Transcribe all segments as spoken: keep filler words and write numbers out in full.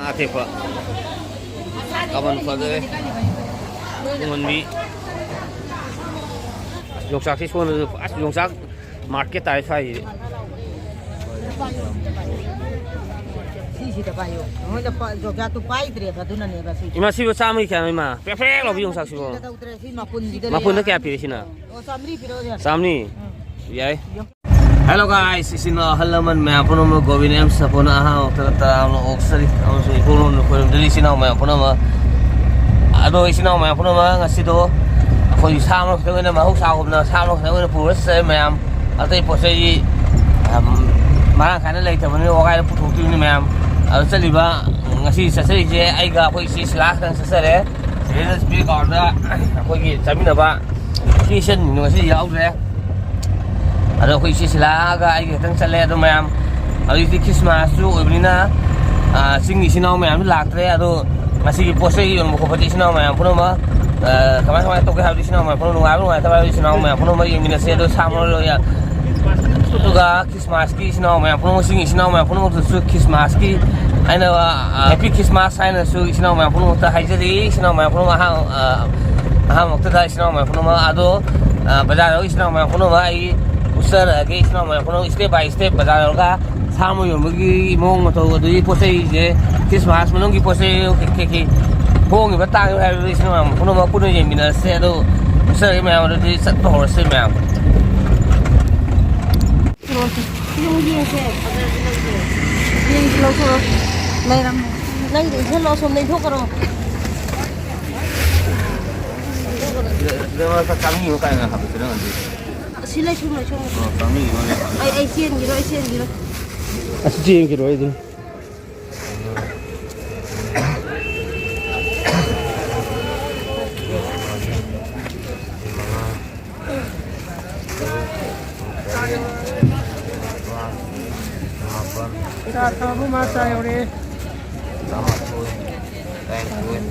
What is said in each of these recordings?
ꯑꯇꯦꯛꯄ ꯀꯃꯟ ꯐꯖꯔꯦ꯫ ꯇꯨꯡꯍꯟꯕꯤ꯫ ꯌꯣꯡꯆꯥꯛꯁꯤ ꯁꯣꯝꯗꯁꯨ ꯑꯁ ꯌꯣꯡꯆꯥꯛ ꯃꯥꯔꯀꯦꯠ ꯇꯥꯏ ꯁ꯭ꯋꯥꯏꯁꯤꯗꯤ꯫ ꯁꯤꯁꯤꯗ ꯄꯥꯏꯌꯣ꯫ ꯅꯉꯣꯟꯗ ꯄ-, ꯌꯣꯡꯆꯥꯛꯇꯣ ꯄꯥꯏꯗ꯭ꯔꯦꯕ, ꯑꯗꯨꯅꯅꯦꯕ ꯁꯤ꯫ ꯏꯃꯥ, ꯁꯤꯕꯨ ꯆꯥꯝꯃꯒꯤ ꯀꯌꯥꯅꯣ, ꯏꯃꯥ? ꯄꯦ ꯄꯦ ꯂꯥꯎꯕꯤ ꯌꯣꯡꯆꯥꯛꯁꯤꯕꯨ꯫ ꯁꯤꯗ ꯇꯧꯗ꯭ꯔꯦ, ꯁꯤ ꯃꯄꯨꯟꯁꯤꯗ ꯂꯩ꯫ ꯃꯄꯨꯟꯗ ꯀꯌꯥ ꯄꯤꯔꯦ ꯁꯤꯅ? ꯑꯣ, ꯆꯥꯝꯃꯔꯤ ꯄꯤꯔꯛꯑꯣ, ꯌꯥꯔꯦ꯫ ꯆꯥꯝꯃꯔꯤ? ꯎꯝ꯫ ꯌꯥꯏ꯫ ꯌꯣ꯫ Hello guys, ꯏꯆꯤꯟ ꯏꯅꯥꯎ ꯑꯍꯜ ꯂꯃꯟ ꯃꯌꯥꯝ ꯄꯨꯝꯅꯃꯛ ꯒꯣꯕꯤꯟ ꯑꯦꯝ ꯁꯥꯄꯣꯟꯅ ꯑꯍꯥꯟꯕ ꯃꯛꯇꯗ ꯇꯔꯥꯝꯅ ꯑꯣꯛꯆꯔꯤ ꯑꯃꯁꯨꯡ ꯏꯄꯨꯡꯂꯣꯝꯗ ꯈꯣꯏꯔꯨꯝꯖꯔꯤ ꯏꯆꯤꯟ ꯏꯅꯥꯎ ꯃꯌꯥꯝ ꯄꯨꯝꯅꯃꯛ꯫ ꯑꯗꯣ ꯏꯆꯤꯟ ꯏꯅꯥꯎ ꯃꯌꯥꯝ ꯄꯨꯝꯅꯃꯛ ꯉꯁꯤꯗꯣ ꯑꯩꯈꯣꯏ ꯁꯥ ꯑꯃ ꯈꯛꯇꯪ ꯑꯣꯏꯅ ꯃꯍꯧꯁꯥꯒꯨꯝꯅ ꯁꯥ ꯑꯃ ꯈꯛꯇꯪ ꯑꯣꯏꯅ ꯄꯨꯔ ꯆꯠꯆꯔꯦ ꯃꯌꯥꯝ꯫ ꯑꯇꯩ ꯄꯣꯠ ꯆꯩ, ꯑꯝ, ꯃꯔꯥꯡ ꯀꯥꯏꯅ ꯂꯩꯇꯕꯅꯤꯅ ꯋꯥꯒꯥꯏꯗ ꯄꯨꯊꯣꯛꯇꯣꯏꯅꯤ ꯃꯌꯥꯝ꯫ ꯑꯗꯣ ꯆꯠꯂꯤꯕ, ꯉꯁꯤ ꯆꯠꯆꯔꯤꯁꯦ ꯑꯩꯒ ꯑꯩꯈꯣꯏ ꯏꯆꯦ ꯁꯤꯂꯥ ꯈꯛꯇꯪ ꯆꯠꯆꯔꯦ꯫ ꯁꯤꯗꯩꯗ ꯁ꯭ꯄꯤꯠ ꯒ꯭ꯔꯥꯎꯟꯗ ꯑꯩꯈꯣꯏꯒꯤ ꯆꯠꯃꯤꯟꯅꯕ ꯏꯆꯦ ꯏꯆꯟ ꯉꯁꯤ ꯌꯥꯎꯗ꯭ꯔꯦ꯫ ꯑꯗꯣ ꯑꯩꯈꯣꯏ ꯏꯆꯦ ꯁꯤꯂꯥꯒ ꯑꯩꯒ ꯈꯛꯇꯪ ꯆꯠꯂꯦ꯫ ꯑꯗꯣ ꯃꯌꯥꯝ ꯍꯧꯖꯤꯛꯇꯤ ꯈ꯭ꯔꯤꯁꯃꯥꯁꯁꯨ ꯑꯣꯏꯕꯅꯤꯅ, ꯑꯥ, ꯆꯤꯡꯒꯤ ꯏꯆꯤꯟ ꯏꯅꯥꯎ ꯃꯌꯥꯝꯁꯨ ꯂꯥꯛꯇ꯭ꯔꯦ꯫ ꯑꯗꯣ ꯉꯁꯤꯒꯤ ꯄꯣꯠ ꯆꯩ ꯌꯣꯟꯕ ꯈꯣꯠꯄꯗꯤ ꯏꯆꯤꯟ ꯏꯅꯥꯎ ꯃꯌꯥꯝ ꯄꯨꯝꯅꯃꯛ, ꯑꯥ, ꯀꯃꯥꯏ ꯀꯃꯥꯏꯅ ꯇꯧꯒꯦ ꯍꯥꯏꯕꯗꯤ ꯏꯆꯤꯟ ꯏꯅꯥꯎ ꯃꯌꯥꯝ ꯄꯨꯝꯅꯃꯛ ꯅꯨꯡꯉꯥꯏꯕ ꯅꯨꯡꯉꯥꯏꯇꯕ ꯍꯥꯏꯕꯗꯤ ꯏꯆꯤꯟ ꯏꯅꯥꯎ ꯃꯌꯥꯝ ꯄꯨꯝꯅꯃꯛ ꯌꯦꯡꯃꯤꯟꯅꯁꯦ꯫ ꯑꯗꯣ ꯁꯥ ꯃꯔꯣꯏ ꯂꯣꯏ ꯌꯥ-, ꯑꯗꯨꯒ ꯈ꯭ꯔꯤꯁꯃꯥꯁꯀꯤ ꯏꯆꯤꯟ ꯏꯅꯥꯎ ꯃꯌꯥꯝ ꯄꯨꯝꯅꯃꯛ, ꯆꯤꯡꯒꯤ ꯏꯆꯤꯟ ꯏꯅꯥꯎ ꯃꯌꯥꯝ ꯄꯨꯝꯅꯃꯛꯇꯁꯨ ꯈ꯭ꯔꯤꯁꯃꯥꯁꯀꯤ ꯍꯥꯏꯅꯕ, ꯑ, ꯍꯦꯄꯤ ꯈ꯭ꯔꯤꯁꯃꯥꯁ ꯍꯥꯏꯅꯁꯨ ꯏꯆꯤꯟ ꯏꯅꯥꯎ ꯃꯌꯥꯝ ꯄꯨꯝꯅꯃꯛꯇ ꯍꯥꯏꯖꯔꯤ꯫ ꯏꯆꯤꯟ ꯏꯅꯥꯎ ꯃꯌꯥꯝ ꯄꯨꯝꯅꯃꯛ ꯑꯍꯥꯟ-, ꯑ, ꯑꯍꯥꯟꯕꯃꯛꯇꯗ ꯏꯆꯤꯟ ꯏꯅꯥꯎ ꯃꯌꯥꯝ ꯄꯨꯝꯅꯃꯛ ꯑꯗꯣ, ꯑ, ꯕꯖꯥꯔ ꯌꯧꯔꯒ ꯏꯆꯤꯟ ꯏꯅꯥꯎ ꯃꯌꯥꯝ ꯄꯨꯝꯅꯃꯛ ꯑꯩ ꯎꯠꯆꯔꯛꯑꯒꯦ꯫ ꯏꯆꯤꯟ ꯏꯅꯥꯎ ꯃꯌꯥꯝ ꯄꯨꯝꯅꯃꯛ step by step ꯕꯖꯥꯔ ꯌꯧꯔꯒ ꯁꯥ ꯑꯃ ꯌꯣꯟꯕꯒꯤ ꯃꯑꯣꯡ ꯃꯇꯧ, ꯑꯗꯒꯤ ꯄꯣꯠ ꯆꯩꯁꯦ ꯈ꯭ꯔꯤꯁꯃꯥꯁ ꯃꯅꯨꯡꯒꯤ ꯄꯣꯠ ꯆꯩ ꯀꯩ-, ꯀꯩ-, ꯀꯩ ꯍꯣꯡꯉꯤꯕ ꯇꯥꯡꯉꯤꯕ ꯍꯥꯏꯕꯗꯨ ꯏꯆꯤꯟ ꯏꯅꯥꯎ ꯃꯌꯥꯝ ꯄꯨꯝꯅꯃꯛ ꯄꯨꯟꯅ ꯌꯦꯡꯃꯤꯟꯅꯔꯁꯦ꯫ ꯑꯗꯣ ꯎꯠꯆꯔꯒꯦ ꯃꯌꯥꯝ, ꯑꯗꯨꯗꯤ ꯆꯠꯄ ꯍꯧꯔꯁꯦ ꯃꯌꯥꯝ꯫ ꯌꯦꯡꯁꯦ, ꯐꯖꯔꯗꯤ ꯂꯧꯁꯦ꯫ ꯌꯦꯡꯁꯤ, ꯂꯧꯊꯣꯔꯛꯑꯣ꯫ ꯂꯩꯔꯝꯃꯦ꯫ ꯅꯪꯒꯤꯗꯣ ꯏꯟꯁꯤꯜꯂꯣ, ꯑꯁꯣꯝꯗ ꯏꯟꯊꯣꯛꯈ꯭ꯔꯣ꯫ ꯁꯤꯗ ꯃꯔꯛꯇ ꯆꯥꯝꯃꯔꯤꯃꯨꯛ ꯀꯥꯏꯅ ꯍꯥꯞꯄꯁꯤꯔ ꯈꯪꯗꯦ꯫ ꯑꯁꯤ ꯂꯩꯁꯨꯝ, ꯂꯩꯁꯨꯝ꯫ ꯑꯣ, ꯆꯥꯝꯃꯔꯤꯃꯨꯛ ꯂꯩ꯫ ꯑꯩ, ꯑꯩ ꯆꯦꯟꯈꯤꯔꯣꯏ, ꯑꯩ ꯆꯦꯟꯈꯤꯔꯣꯏ꯫ ꯑꯁ, ꯆꯦꯟꯈꯤꯔꯣꯏ ꯑꯗꯨꯝ꯫ ꯆꯥ ꯊꯛꯑꯕꯣ? ꯃꯥ ꯆꯥ ꯌꯧꯔꯛꯑꯦ꯫ ꯇꯔꯥꯃꯥꯊꯣꯏ, ꯇꯔꯥꯅꯤꯊꯣꯏ,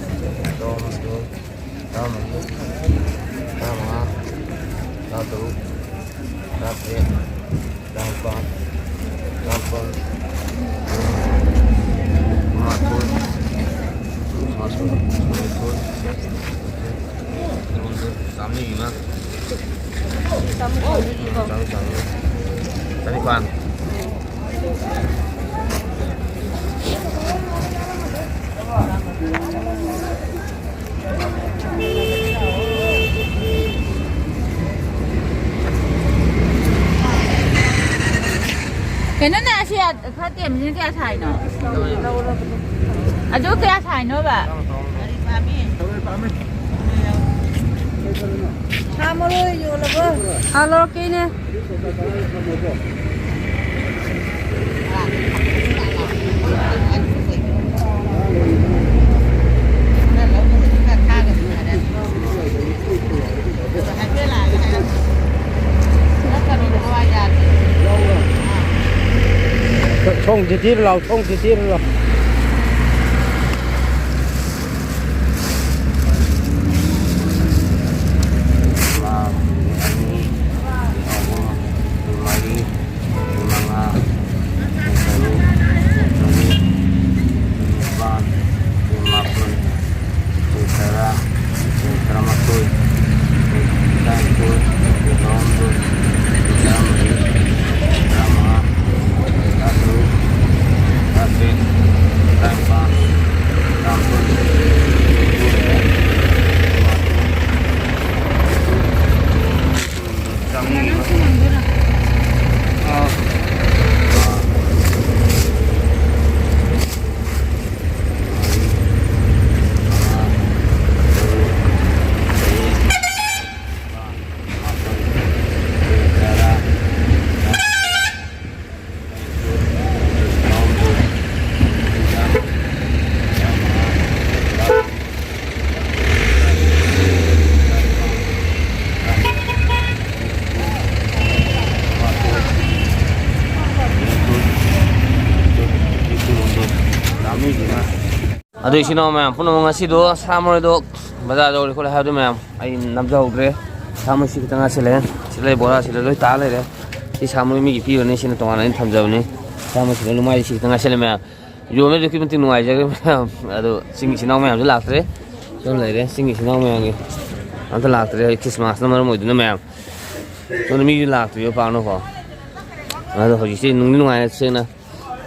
ꯇꯔꯥꯍꯨꯝꯗꯣꯏ, ꯇꯔꯥꯃꯔꯤ, ꯇꯔꯥꯃꯉꯥ, ꯇꯔꯥꯇꯔꯨꯛ, ꯇꯔꯥꯇꯔꯦꯠ, ꯇꯔꯥꯅꯤꯄꯥꯜ, ꯇꯔꯥꯃꯥꯄꯜ, ꯀꯨꯟ, ꯀꯨꯟꯃꯥꯊꯣꯏ, ꯈꯔ ꯇꯦꯝꯕꯁꯤꯅ ꯀꯌꯥ ꯁꯥꯏꯅꯣ? ꯑꯗꯨ ꯀꯌꯥ ꯁꯥꯏꯅꯣꯕ? ꯁꯥ ꯃꯔꯣꯏ ꯌꯣꯜꯂꯕꯣ? ꯁꯥ ꯂꯧꯔꯛꯀꯦꯅꯦ꯫ ꯊꯣꯡꯁꯤ ꯊꯤꯔꯨ ꯂꯥꯎ, ꯊꯣꯡꯁꯤ ꯊꯤꯔꯨ ꯂꯥꯎ꯫ ꯃꯔꯤ, ꯃꯉꯥ, ꯇꯔꯨꯛ, ꯇꯔꯦꯠ, ꯅꯤꯄꯥꯟ, ꯃꯥꯄꯟ, ꯇꯔꯥ, ꯇꯔꯥꯃꯥꯊꯣꯏ, ꯇꯔꯥꯅꯤꯊꯣꯏ, ꯇꯔꯥꯍꯨꯝꯗꯣꯏ, ꯇꯔꯥꯃꯔꯤ, ꯇꯔꯥꯃꯉꯥ, ꯇꯔꯥꯇꯔꯨꯛ, ꯇꯔꯥꯇꯔꯦꯠ, ꯇꯔꯥꯅꯤꯄꯥꯟ, ꯇꯔꯥꯃꯥꯄꯟ, ꯆꯥꯝꯃꯔꯤ꯫ ꯑꯥ꯫ ꯑꯗꯨ ꯏꯆꯤꯟ ꯏꯅꯥꯎ ꯃꯌꯥꯝ ꯄꯨꯝꯅꯃꯛ, ꯉꯁꯤꯗꯣ ꯁꯥ ꯃꯔꯣꯏꯗꯣ ꯕꯖꯥꯔ ꯌꯧꯔꯦ ꯈꯣꯠꯂꯦ ꯍꯥꯏꯕꯗꯣ ꯃꯌꯥꯝ ꯑꯩ ꯅꯝꯖꯍꯧꯗ꯭ꯔꯦ꯫ ꯁꯥ ꯃꯔꯣꯏ ꯁꯤ ꯈꯤꯇꯪ ꯉꯥꯏꯁꯤꯜꯂꯦ꯫ ꯁꯤ ꯂꯩ, ꯕꯣꯔꯥ ꯁꯤꯗ ꯂꯣꯏ ꯇꯥ ꯂꯩꯔꯦ꯫ ꯁꯤ ꯁꯥ ꯃꯔꯣꯏ ꯃꯤꯒꯤ ꯄꯤꯔꯅꯤ, ꯁꯤꯅ ꯇꯣꯉꯥꯟꯅ ꯑꯩꯅ ꯊꯝꯖꯕꯅꯤ꯫ ꯁꯥ ꯃꯔꯣꯏ ꯁꯤꯗ ꯂꯨꯃꯥꯏ ꯁꯤ ꯈꯤꯇꯪ ꯉꯥꯏꯁꯤꯜꯂꯦ ꯃꯌꯥꯝ꯫ ꯌꯣꯟꯕꯗꯤ ꯑꯗꯨꯛꯀꯤ ꯃꯇꯤꯛ ꯅꯨꯡꯉꯥꯏꯖꯈ꯭ꯔꯦ ꯃꯌꯥꯝ꯫ ꯑꯗꯣ ꯆꯤꯡꯒꯤ ꯏꯆꯤꯟ ꯏꯅꯥꯎ ꯃꯌꯥꯝꯁꯨ ꯂꯥꯛꯇ꯭ꯔꯦ꯫ ꯁꯣꯝ ꯂꯩꯔꯦ, ꯆꯤꯡꯒꯤ ꯏꯆꯤꯟ ꯏꯅꯥꯎ ꯃꯌꯥꯝꯒꯤ ꯑꯝꯇ ꯂꯥꯛꯇ꯭ꯔꯦ꯫ ꯍꯧꯖꯤꯛ ꯈ꯭ꯔꯤꯁꯃꯥꯁꯅ ꯃꯔꯝ ꯑꯣꯏꯗꯨꯅ ꯃꯌꯥꯝ꯫ ꯑꯗꯨꯅ ꯃꯤꯁꯨ ꯂꯥꯛꯇ꯭ꯔꯤꯕ ꯄꯥꯛꯅꯀꯣ꯫ ꯑꯗꯣ ꯍꯧꯖꯤꯛꯁꯦ ꯅꯨꯡꯗꯤ ꯅꯨꯡꯉꯥꯏꯔꯦ ꯁꯦꯡꯅ꯫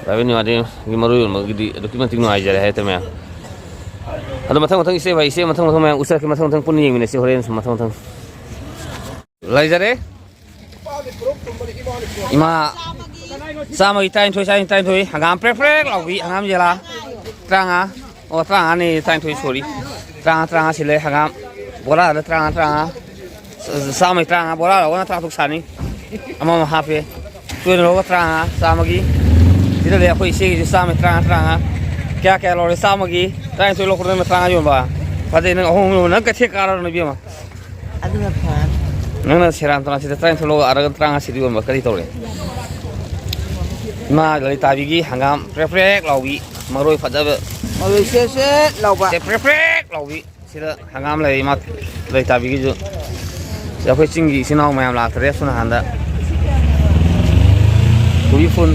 ꯄ꯭ꯔꯥꯏꯚꯦꯠ ꯅꯦꯋꯥꯗꯤ ꯃꯔꯨ ꯌꯣꯟꯕꯒꯤꯗꯤ ꯑꯗꯨꯛꯀꯤ ꯃꯇꯤꯛ ꯅꯨꯡꯉꯥꯏꯖꯔꯦ ꯍꯥꯏꯇꯥꯔꯦ ꯃꯌꯥꯝ꯫ ꯑꯗꯣ ꯃꯊꯪ ꯃꯊꯪ ꯏꯆꯦ ꯚꯥꯏ, ꯏꯆꯦ ꯃꯊꯪ ꯃꯊꯪ ꯃꯌꯥꯝ ꯎꯠꯆꯔꯛꯀꯦ, ꯃꯊꯪ ꯃꯊꯪ ꯄꯨꯟꯅ ꯌꯦꯡꯃꯤꯟꯅꯁꯤ ꯍꯣꯔꯦꯟꯁꯨ ꯃꯊꯪ ꯃꯊꯪ꯫ ꯂꯩꯖꯔꯦ꯫ ꯏꯃꯥ꯫ ꯆꯥꯝꯃꯒꯤ ꯇꯔꯥꯅꯤꯊꯣꯏ, ꯆꯥꯝꯃꯒꯤ ꯇꯔꯥꯅꯤꯊꯣꯏ꯫ ꯍꯪꯒꯥꯝ ꯄ꯭ꯔꯦꯛ ꯄ꯭ꯔꯦꯛ ꯂꯥꯎꯕꯤ, ꯍꯪꯒꯥꯝ ꯌꯦꯂꯥ꯫ ꯇꯔꯥꯃꯉꯥ꯫ ꯑꯣ, ꯇꯔꯥꯃꯉꯥꯅꯦ, ꯇꯔꯥꯅꯤꯊꯣꯏ, ꯁꯣꯔꯤ꯫ ꯇꯔꯥꯃꯉꯥ, ꯇꯔꯥꯃꯉꯥ ꯁꯤ ꯂꯩ ꯍꯪꯒꯥꯝ꯫ ꯕꯣꯔꯥꯗ ꯇꯔꯥꯃꯉꯥ, ꯇꯔꯥꯃꯉꯥ꯫ ꯆꯥꯝꯃꯒꯤ ꯇꯔꯥꯃꯉꯥ, ꯕꯣꯔꯥ ꯂꯧꯔꯒꯅ ꯇꯔꯥꯇꯔꯨꯛ ꯁꯥꯅꯤ꯫ ꯑꯃꯃꯝ ꯍꯥꯞꯄꯦ꯫ ꯆꯣꯏꯅ ꯂꯧꯔꯒ ꯇꯔꯥꯃꯉꯥ, ꯆꯥꯝꯃꯒꯤ꯫ ꯁꯤꯗ ꯂꯩ ꯑꯩꯈꯣꯏ ꯏꯆꯦꯒꯤꯁꯨ ꯆꯥꯝꯃꯒꯤ ꯇꯔꯥꯃꯉꯥ, ꯇꯔꯥꯃꯉꯥ꯫ ꯀꯌꯥ ꯀꯌꯥ ꯂꯧꯔꯦ? ꯆꯥꯝꯃꯒꯤ ꯇꯔꯥꯅꯤꯊꯣꯏ ꯂꯧꯈ꯭ꯔꯣ, ꯅꯪꯅ ꯇꯔꯥꯃꯉꯥ ꯌꯣꯟꯕ꯫ ꯐꯖꯩ, ꯅꯪ ꯑꯍꯨꯝ ꯑꯍꯨꯝ ꯌꯣꯟꯕ, ꯅꯪ ꯀꯩꯊꯦꯜ ꯀꯥꯔꯣ, ꯏꯕꯦꯝꯃ꯫ ꯑꯗꯨꯅ ꯐꯔꯦ꯫ ꯅꯪꯅ ꯁꯦꯔꯥꯟ ꯇꯨꯔꯥꯟ ꯁꯤꯗ ꯇꯔꯥꯅꯤꯊꯣꯏ ꯂꯧꯔꯒ ꯑꯥꯗ ꯇꯔꯥꯃꯉꯥ ꯁꯤꯗ ꯌꯣꯟꯕ ꯀꯔꯤ ꯇꯧꯔꯦ? ꯏꯃꯥ ꯂꯂꯤꯇꯥꯕꯤꯒꯤ ꯍꯪꯒꯥꯝ ꯄ꯭ꯔꯦꯛ ꯄ꯭ꯔꯦꯛ ꯂꯥꯎꯕꯤ, ꯃꯔꯣꯏ ꯐꯖꯕ꯫ ꯃꯔꯣꯏ ꯁꯦꯠ ꯁꯦꯠ ꯂꯥꯎꯕ꯫ ꯁꯦ ꯄ꯭ꯔꯦꯛ ꯄ꯭ꯔꯦꯛ ꯂꯥꯎꯕꯤ꯫ ꯁꯤꯗ ꯍꯪꯒꯥꯝ ꯂꯩꯔꯦ, ꯏꯃꯥ ꯂꯂꯤꯇꯥꯕꯤꯒꯤꯁꯨ꯫ ꯁꯤꯗ ꯑꯩꯈꯣꯏ ꯆꯤꯡꯒꯤ ꯏꯆꯤꯟ ꯏꯅꯥꯎ ꯃꯌꯥꯝ ꯂꯥꯛꯇꯔꯦ ꯑꯁꯣꯝ ꯅꯥꯀꯟꯗ꯫ ꯀꯣꯕꯤ ꯐꯨꯜ꯫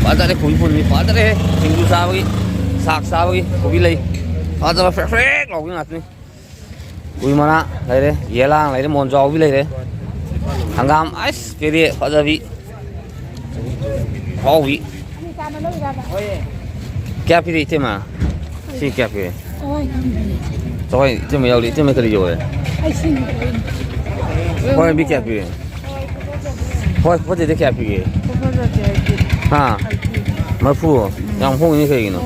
ꯐꯖꯔꯦ, ꯀꯣꯕꯤ ꯐꯨꯜꯅꯤ, ꯐꯖꯔꯦ꯫ ꯁꯤꯡꯖꯨ ꯆꯥꯕꯒꯤ, ꯁꯥꯛ ꯆꯥꯕꯒꯤ ꯀꯣꯕꯤ ꯂꯩ꯫ ꯐꯖꯕ ꯄ꯭ꯔꯦꯛ ꯄ꯭ꯔꯦꯛ ꯂꯥꯎꯕꯤ ꯉꯥꯛꯇꯅꯤ꯫ ꯀꯣꯕꯤ ꯃꯅꯥ ꯂꯩꯔꯦ, ꯌꯦꯂꯥꯡ ꯂꯩꯔꯦ, ꯃꯣꯟꯖꯥꯎꯕꯤ ꯂꯩꯔꯦ꯫ ꯍꯪꯒꯥꯝ ꯑꯁ ꯄꯦꯔꯦ ꯐꯖꯕꯤ꯫ ꯍꯥꯎꯕꯤ꯫ ꯀꯌꯥ ꯄꯤꯔꯤ ꯏꯇꯩꯃ? ꯁꯤ ꯀꯌꯥ ꯄꯤꯔꯤ? ꯆꯥꯎꯍꯣꯏ ꯏꯇꯩꯃ ꯌꯥꯎꯔꯤ꯫ ꯏꯇꯩꯃ ꯀꯔꯤ ꯌꯧꯔꯦ? ꯍꯣꯏ, ꯃꯤ ꯀꯌꯥ ꯄꯤꯔꯤ? ꯍꯣꯏ, ꯐꯣꯇꯣꯗꯤ ꯀꯌꯥ ꯄꯤꯒꯦ? ꯍꯥ? ꯃꯔꯐꯨ? ꯌꯥꯝ ꯍꯣꯡꯉꯤꯅꯦ ꯀꯩꯒꯤꯅꯣ?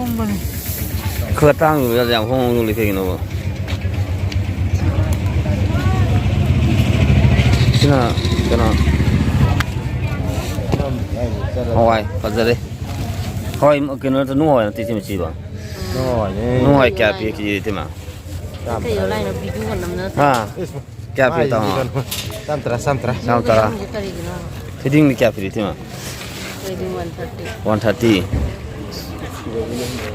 ꯈꯔ ꯇꯥꯡꯉꯤꯕ ꯌꯥꯝ ꯍꯣꯡ ꯍꯣꯡ ꯌꯣꯜꯂꯤ ꯀꯩꯒꯤꯅꯣꯕ? ꯁꯤꯅ ꯀꯩꯅꯣ, ꯍꯋꯥꯏ ꯐꯖꯔꯦ꯫ ꯍꯋꯥꯏ ꯀꯩꯅꯣ ꯅꯠꯇ꯭ꯔꯣ? ꯅꯨꯡ ꯍꯋꯥꯏ ꯅꯠꯇꯦ ꯁꯤ ꯃꯆꯤꯗꯣ? ꯅꯨꯡ ꯍꯋꯥꯏꯅꯦ꯫ ꯅꯨꯡ ꯍꯋꯥꯏ ꯀꯌꯥ ꯄꯤ ꯀꯦꯖꯤ ꯏꯇꯩꯃ? ꯀꯩ ꯌꯣꯜꯂꯤꯅꯣ? ꯚꯤꯗꯤꯑꯣꯒ ꯅꯝꯗꯅ ꯍꯥ? ꯀꯌꯥ ꯄꯤ ꯇꯥꯃꯣ? ꯆꯥꯝ ꯇꯔꯥ, ꯆꯥꯝ ꯇꯔꯥ꯫ ꯆꯥꯝ ꯇꯔꯥ꯫ ꯀꯔꯤꯒꯤꯅꯣ? ꯊꯣꯏꯗꯤꯡꯗꯤ ꯀꯌꯥ ꯄꯤꯔꯤ ꯏꯇꯩꯃ? ꯊꯣꯏꯗꯤꯡ ꯋꯥꯟ ꯊꯥꯔꯇꯤ꯫ One thirty.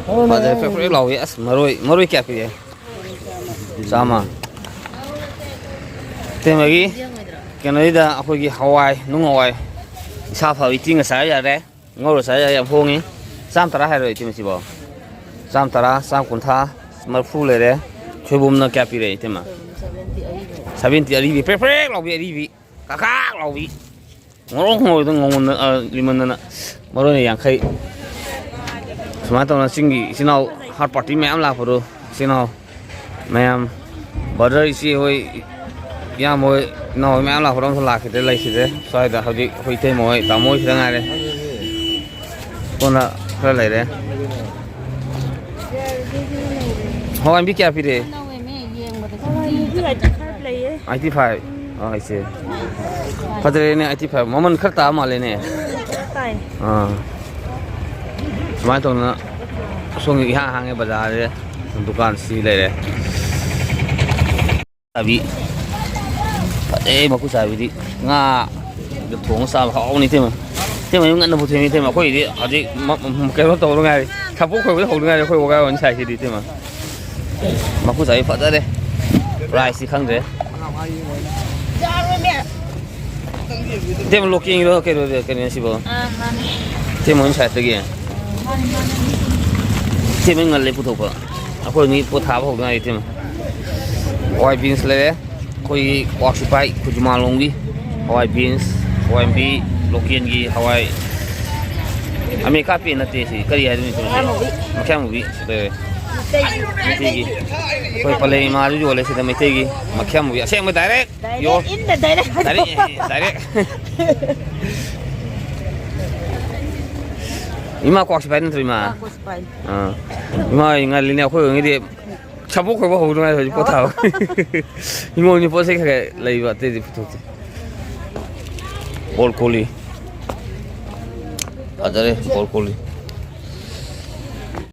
ꯐꯖꯔꯦ, ꯄ꯭ꯔꯦꯛ ꯄ꯭ꯔꯦꯛ ꯂꯥꯎꯏ꯫ ꯑꯁ, ꯃꯔꯣꯏ, ꯃꯔꯣꯏ ꯀꯌꯥ ꯄꯤꯔꯤ? ꯆꯥꯝꯃ꯫ ꯏꯇꯩꯃꯒꯤ ꯀꯩꯅꯣꯁꯤꯗ ꯑꯩꯈꯣꯏꯒꯤ ꯍꯋꯥꯏ, ꯅꯨꯡ ꯍꯋꯥꯏ, ꯏꯁꯥ ꯐꯕ ꯏꯇꯤꯡꯒ ꯆꯥ ꯌꯥꯔꯦ, ꯉꯧꯔ ꯆꯥ ꯌꯥꯔꯦ, ꯌꯥꯝ ꯍꯣꯡꯉꯤ꯫ ꯆꯥꯝ ꯇꯔꯥ ꯍꯥꯏꯔꯣ ꯏꯇꯩꯃ ꯁꯤꯕꯣ? ꯆꯥꯝ ꯇꯔꯥ, ꯆꯥꯝ ꯀꯨꯟꯊ꯭ꯔꯥ, ꯃꯔꯐꯨ ꯂꯩꯔꯦ꯫ ꯁꯣꯏꯕꯨꯝꯅ ꯀꯌꯥ ꯄꯤꯔꯦ ꯏꯇꯩꯃ? ꯁꯚꯦꯟꯇꯤ ꯑꯔꯤꯕꯤ, ꯄ꯭ꯔꯦꯛ ꯄ꯭ꯔꯦꯛ ꯂꯥꯎꯕꯤ ꯑꯔꯤꯕꯤ, ꯀꯥꯛ ꯀꯥꯛ ꯂꯥꯎꯕꯤ꯫ ꯉꯧꯔꯣꯛ ꯉꯧꯔꯣꯛ ꯉꯧꯃꯟꯗ-, ꯑ, ꯂꯤꯃꯟꯗꯅ ꯃꯔꯣꯏꯅ ꯌꯥꯡꯈꯩ꯫ ꯁꯨꯃꯥꯏꯅ ꯇꯧꯗꯅ ꯆꯤꯡꯒꯤ ꯏꯆꯤꯟ ꯏꯅꯥꯎ ꯍꯥꯔꯠ ꯄꯥꯔꯇꯤ ꯃꯌꯥꯝ ꯂꯥꯛꯄꯗꯣ, ꯏꯆꯤꯟ ꯏꯅꯥꯎ ꯃꯌꯥꯝ, ꯕ꯭ꯔꯗꯔ ꯏꯆꯦ ꯍꯣꯏ, ꯏꯌꯥꯝꯕ ꯍꯣꯏ, ꯏꯅꯥꯎ ꯍꯣꯏ ꯃꯌꯥꯝ ꯂꯥꯛꯄꯗꯣ ꯑꯝꯇ ꯂꯥꯛꯈꯤꯗ꯭ꯔꯦ, ꯂꯩꯈꯤꯗ꯭ꯔꯦ꯫ ꯁ꯭ꯋꯥꯏꯗ ꯍꯧꯖꯤꯛ ꯑꯩꯈꯣꯏ ꯏꯇꯩꯃ ꯍꯣꯏ, ꯇꯥꯃꯣ ꯍꯣꯏ ꯈꯤꯇꯪ ꯉꯥꯏꯔꯦ꯫ ꯀꯣꯟꯅ ꯈꯔ ꯂꯩꯔꯦ꯫ ꯍꯋꯥꯏ ꯃꯨꯕꯤ ꯀꯌꯥ ꯄꯤꯔꯦ? Eighty five. ꯑꯥ, ꯏꯆꯦ꯫ ꯐꯖꯔꯦꯅꯦ, ꯑꯩꯠꯇꯤ ꯐꯥꯏꯚ꯫ ꯃꯃꯜ ꯈꯔ ꯇꯥꯕ ꯃꯥꯜꯂꯦꯅꯦ꯫ ꯑꯥ꯫ ꯁꯨꯃꯥꯏꯅ ꯇꯧꯗꯅ ꯁꯣꯝꯒꯤ ꯏꯍꯥꯡ ꯍꯥꯡꯉꯦ ꯕꯖꯥꯔꯁꯦ꯫ ꯗꯨꯀꯥꯟꯁꯤ ꯂꯩꯔꯦ꯫ ꯆꯥꯕꯤ꯫ ꯐꯖꯩ ꯃꯀꯨ ꯆꯥꯕꯤꯗꯤ꯫ ꯉꯥ ꯊꯣꯡꯉ ꯆꯥꯕ ꯍꯥꯎꯕꯅꯤ ꯏꯇꯩꯃ꯫ ꯏꯇꯩꯃ ꯌꯨꯝ ꯉꯟꯅ ꯄꯨꯊꯣꯛꯑꯦ ꯏꯇꯩꯃ꯫ ꯑꯩꯈꯣꯏꯗꯤ ꯍꯧꯖꯤꯛ ꯃ-, ꯃ-, ꯀꯩꯅꯣ ꯇꯧꯗ ꯉꯥꯏꯔꯤ꯫ ꯁꯥꯄꯣꯠ ꯈꯣꯏꯕꯗ ꯍꯧꯗ ꯉꯥꯏꯔꯤ ꯑꯩꯈꯣꯏ ꯋꯥꯒꯥꯏ ꯋꯥꯅꯤ ꯁꯥꯏꯁꯤꯗꯤ ꯏꯇꯩꯃ꯫ ꯃꯀꯨ ꯆꯥꯕꯤ ꯐꯖꯔꯦ꯫ ꯄ꯭ꯔꯥꯏꯁꯇꯤ ꯈꯪꯗ꯭ꯔꯦ꯫ ꯏꯇꯩꯃ ꯂꯣꯀꯦꯜꯒꯤꯔꯣ ꯀꯩꯅꯣ, ꯀꯩꯅꯣ ꯁꯤꯕꯣ? ꯑꯥ, ꯃꯥꯅꯦ꯫ ꯏꯇꯩꯃ ꯍꯣꯏ ꯁꯥꯏꯠꯇꯒꯤ? ꯃꯥꯅꯦ, ꯃꯥꯅꯦ꯫ ꯏꯇꯩꯃ ꯉꯜꯂꯦ ꯄꯨꯊꯣꯛꯄ꯫ ꯑꯩꯈꯣꯏ ꯃꯤ ꯄꯣꯠ ꯊꯥꯕ ꯍꯧꯗ ꯉꯥꯏꯔꯤ ꯏꯇꯩꯃ꯫ ꯍꯋꯥꯏ ꯕꯤꯟꯁ ꯂꯩꯔꯦ꯫ ꯑꯩꯈꯣꯏꯒꯤ ꯀ꯭ꯋꯥꯛ ꯁꯤꯐꯥꯏ ꯈꯨꯖꯨꯃꯥꯡꯂꯣꯝꯒꯤ ꯍꯋꯥꯏ ꯕꯤꯟꯁ, ꯍꯋꯥꯏ ꯃꯨꯕꯤ, ꯂꯣꯀꯦꯜꯒꯤ ꯍꯋꯥꯏ꯫ ꯑꯃꯦꯔꯤꯀꯥ ꯄꯦꯟ ꯅꯠꯇꯦ ꯁꯤ꯫ ꯀꯔꯤ ꯍꯥꯏꯗꯣꯏꯅꯣ ꯁꯤ? ꯃꯈꯌꯥꯝ ꯃꯨꯕꯤ꯫ ꯃꯈꯌꯥꯝ ꯃꯨꯕꯤ ꯁꯤ ꯂꯩꯔꯦ꯫ ꯃꯩꯇꯩꯒꯤ꯫ ꯃꯩꯇꯩꯒꯤ꯫ ꯑꯩꯈꯣꯏ ꯄꯂꯦ ꯏꯃꯥꯁꯨ ꯌꯣꯜꯂꯦ ꯁꯤꯗ ꯃꯩꯇꯩꯒꯤ꯫ ꯃꯈꯌꯥꯝ ꯃꯨꯕꯤ꯫ ꯑꯁꯦꯡꯕ ꯗꯥꯏꯔꯦꯛ꯫ ꯄꯤꯌꯣꯔ꯫ ꯗꯥꯏꯔꯦꯛ ꯏꯟ ꯗ ꯗꯥꯏꯔꯦꯛ꯫ Direct, direct. ꯏꯃꯥ ꯀ꯭ꯋꯥꯛ ꯁꯤꯐꯥꯏ ꯅꯠꯇ꯭ꯔꯣ ꯏꯃꯥ? ꯀ꯭ꯋꯥꯛ ꯁꯤꯐꯥꯏ꯫ ꯑꯥ꯫ ꯏꯃꯥ ꯍꯣꯏ ꯉꯜꯂꯤꯅꯦ ꯑꯩꯈꯣꯏ ꯍꯣꯏꯉꯩꯗꯤ꯫ ꯁꯥꯄꯣꯠ ꯈꯣꯏꯕ ꯍꯧꯗ ꯉꯥꯏꯔꯤ ꯍꯧꯖꯤꯛ ꯄꯣꯠ ꯊꯥꯕ꯫ ꯏꯃꯣꯏꯅꯨ ꯄꯣꯠ ꯆꯩ ꯈꯔ ꯈꯔ ꯂꯩꯕ ꯑꯇꯩꯗꯤ ꯄꯨꯊꯣꯛꯇꯦ꯫ ꯕ꯭ꯔꯣꯀꯣꯂꯤ꯫ ꯐꯖꯔꯦ ꯕ꯭ꯔꯣꯀꯣꯂꯤ꯫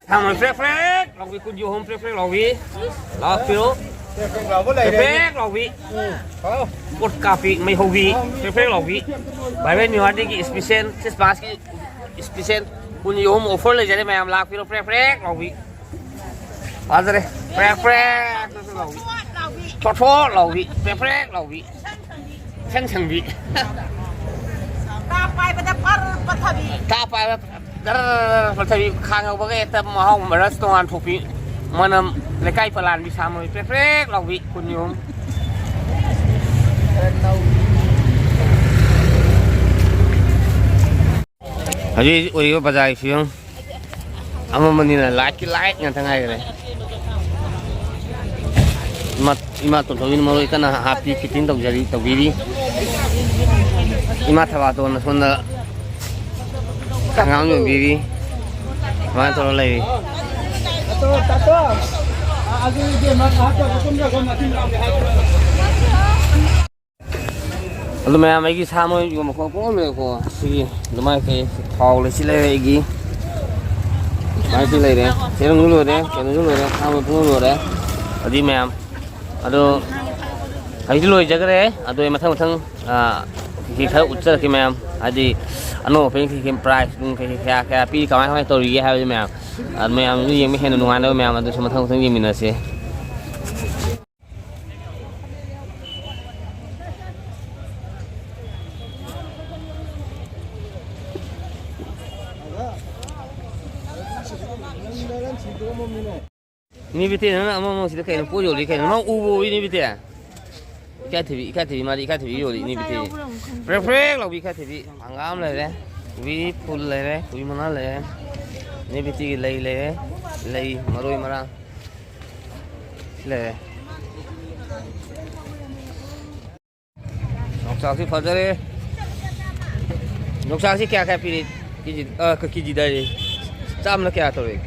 ꯁꯥꯃꯔꯣꯏ ꯐ꯭ꯔꯦꯛ ꯐ꯭ꯔꯦꯛ ꯂꯥꯎꯕꯤ, ꯀꯨꯟꯒꯤ ꯑꯍꯨꯝ ꯐ꯭ꯔꯦꯛ ꯐ꯭ꯔꯦꯛ ꯂꯥꯎꯕꯤ꯫ ꯂꯥꯛꯄꯤꯔꯣ꯫ ꯐ꯭ꯔꯦꯛ ꯐ꯭ꯔꯦꯛ ꯂꯥꯎꯕꯤ꯫ ꯄꯣꯠ ꯀꯥꯞꯄꯤ ꯃꯩ ꯍꯧꯕꯤ꯫ ꯐ꯭ꯔꯦꯛ ꯐ꯭ꯔꯦꯛ ꯂꯥꯎꯕꯤ꯫ ꯚꯥꯏ ꯚꯥꯏ ꯅ꯭ꯌꯨ ꯌꯥꯔꯗꯦꯒꯤ ꯏꯁꯄꯤꯁꯦꯜ ꯈ꯭ꯔꯤꯁꯃꯥꯁꯀꯤ ꯏꯁꯄꯤꯁꯦꯜ ꯀꯨꯟꯒꯤ ꯑꯍꯨꯝ ꯑꯣꯐꯔ ꯂꯩꯖꯔꯦ ꯃꯌꯥꯝ ꯂꯥꯛꯄꯤꯔꯣ ꯐ꯭ꯔꯦꯛ ꯐ꯭ꯔꯦꯛ ꯂꯥꯎꯕꯤ꯫ ꯐꯖꯔꯦ꯫ ꯄ꯭ꯔꯦꯛ ꯄ꯭ꯔꯦꯛ ꯂꯥꯎꯕꯤ꯫ ꯊꯣꯠ ꯊꯣꯠ ꯂꯥꯎꯕꯤ꯫ ꯄ꯭ꯔꯦꯛ ꯄ꯭ꯔꯦꯛ ꯂꯥꯎꯕꯤ꯫ ꯏꯁꯪ ꯁꯪꯕꯤ꯫ ꯇꯥ ꯄꯥꯏꯕꯗ ꯄꯔ ꯄꯠꯊꯕꯤ꯫ ꯇꯥ ꯄꯥꯏꯕ ꯗꯔ ꯄꯠꯊꯕꯤ꯫ ꯈꯥꯡ ꯌꯧꯕꯒ ꯍꯦꯛꯇ ꯃꯍꯥꯎ ꯔꯁ ꯇꯣꯉꯥꯟ ꯊꯣꯛꯄꯤ꯫ ꯃꯅꯝ ꯂꯩꯀꯥꯏ ꯄꯂꯥꯟꯕꯤ ꯁꯥꯃꯔꯣꯏ ꯄ꯭ꯔꯦꯛ ꯄ꯭ꯔꯦꯛ ꯂꯥꯎꯕꯤ꯫ ꯀꯨꯟ ꯌꯨꯝ꯫ ꯍꯧꯖꯤꯛ ꯍꯧꯖꯤꯛ ꯑꯣꯏꯔꯤꯕ ꯕꯖꯥꯔꯒꯤ ꯐꯤꯕꯝ ꯑꯃꯝꯕꯅꯤꯅ ꯂꯥꯏꯠꯀꯤ ꯂꯥꯏꯠ ꯉꯥꯛꯇ ꯉꯥꯏꯈ꯭ꯔꯦ꯫ ꯏꯃꯥ, ꯏꯃꯥ ꯇꯣꯟꯊꯣꯏꯕꯤꯅ ꯃꯔꯣꯏ ꯀꯟꯅ ꯍꯥꯞꯄꯤ, ꯐꯤꯠꯇꯤꯡ ꯇꯧꯖꯔꯤ, ꯇꯧꯕꯤꯔꯤ꯫ ꯏꯃꯥ ꯊꯕꯥꯇꯣꯟꯅ ꯁꯣꯝꯗ ꯍꯪꯒꯥꯝ ꯌꯣꯟꯕꯤꯔꯤ꯫ ꯁꯨꯃꯥꯏꯅ ꯇꯧꯔ ꯂꯩꯔꯤ꯫ ꯑꯗꯨ ꯃꯌꯥꯝ, ꯑꯩꯒꯤ ꯁꯥ ꯃꯔꯣꯏ ꯌꯣꯟꯕ ꯈꯣꯠꯄ ꯄꯨꯡꯌꯣꯟ ꯌꯣꯜꯂꯦꯀꯣ꯫ ꯁꯤꯒꯤ ꯑꯗꯨꯃꯥꯏꯅ ꯀꯩ ꯊꯥꯎ ꯂꯩꯁꯤ ꯂꯩꯔꯦ ꯑꯩꯒꯤ꯫ ꯁꯨꯃꯥꯏꯅ ꯁꯤ ꯂꯩꯔꯦ꯫ ꯆꯦꯔꯪꯁꯨ ꯂꯣꯏꯔꯦ, ꯀꯩꯅꯣꯁꯨ ꯂꯣꯏꯔꯦ, ꯁꯥ ꯃꯔꯣꯏ ꯄꯨꯡꯌꯣꯟ ꯂꯣꯏꯔꯦ꯫ ꯑꯗꯨꯗꯤ ꯃꯌꯥꯝ ꯑꯗꯣ ꯍꯧꯖꯤꯛꯇꯤ ꯂꯣꯏꯖꯈ꯭ꯔꯦ꯫ ꯑꯗꯣ ꯑꯩ ꯃꯊꯪ ꯃꯊꯪ, ꯑꯥ, ꯀꯩꯀꯩ ꯈꯔ ꯎꯠꯆꯔꯛꯀꯦ ꯃꯌꯥꯝ꯫ ꯍꯥꯏꯗꯤ ꯑꯅꯧꯕ ꯑꯣꯄꯦꯅꯤꯡ ꯀꯩꯀꯩ ꯄ꯭ꯔꯥꯏꯁ ꯅꯨꯡ ꯀꯩꯀꯩ ꯀꯌꯥ ꯀꯌꯥ ꯄꯤ, ꯀꯃꯥꯏ ꯀꯃꯥꯏꯅ ꯇꯧꯔꯤꯒꯦ ꯍꯥꯏꯕꯁꯦ ꯃꯌꯥꯝ, ꯑꯗꯨ ꯃꯌꯥꯝꯁꯨ ꯌꯦꯡꯕ ꯍꯦꯟꯅ ꯅꯨꯡꯉꯥꯏꯅꯕ ꯃꯌꯥꯝ ꯑꯗꯨꯁꯨ ꯃꯊꯪ ꯃꯊꯪ ꯌꯦꯡꯃꯤꯟꯅꯁꯦ꯫ ꯅꯤꯕꯤꯇꯦ, ꯅꯪꯅ ꯑꯃꯃꯝ ꯁꯤꯗ ꯀꯩꯅꯣ ꯄꯣꯠ ꯌꯣꯜꯂꯤ ꯀꯩꯅꯣ? ꯅꯪ ꯎꯕꯨ ꯎꯏ ꯅꯤꯕꯤꯇꯦ? ꯏꯀꯥꯏꯊꯤꯕꯤ, ꯏꯀꯥꯏꯊꯤꯕꯤ, ꯃꯥꯗꯤ ꯏꯀꯥꯏꯊꯤꯕꯤ ꯌꯣꯜꯂꯤ ꯅꯤꯕꯤꯇꯦ꯫ ꯄ꯭ꯔꯦꯛ ꯄ꯭ꯔꯦꯛ ꯂꯥꯎꯕꯤ ꯏꯀꯥꯏꯊꯤꯕꯤ꯫ ꯍꯪꯒꯥꯝ ꯂꯩꯔꯦ, ꯀꯣꯕꯤ ꯐꯨꯜ ꯂꯩꯔꯦ, ꯀꯣꯕꯤ ꯃꯅꯥ ꯂꯩꯔꯦ꯫ ꯅꯤꯕꯤꯇꯦꯒꯤ ꯂꯩ ꯂꯩꯔꯦ, ꯂꯩ ꯃꯔꯣꯏ ꯃꯔꯥꯡ ꯂꯩꯔꯦ꯫ ꯌꯣꯡꯆꯥꯛꯁꯤ ꯐꯖꯔꯦ꯫ ꯌꯣꯡꯆꯥꯛꯁꯤ ꯀꯌꯥ ꯀꯌꯥ ꯄꯤꯔꯤ? ꯀꯦꯖꯤ, ꯑ, ꯀ-, ꯀꯦꯖꯤꯗ ꯍꯥꯏꯔꯤ꯫ ꯆꯥꯝꯃꯅ ꯀꯌꯥ ꯇꯧꯔꯤ?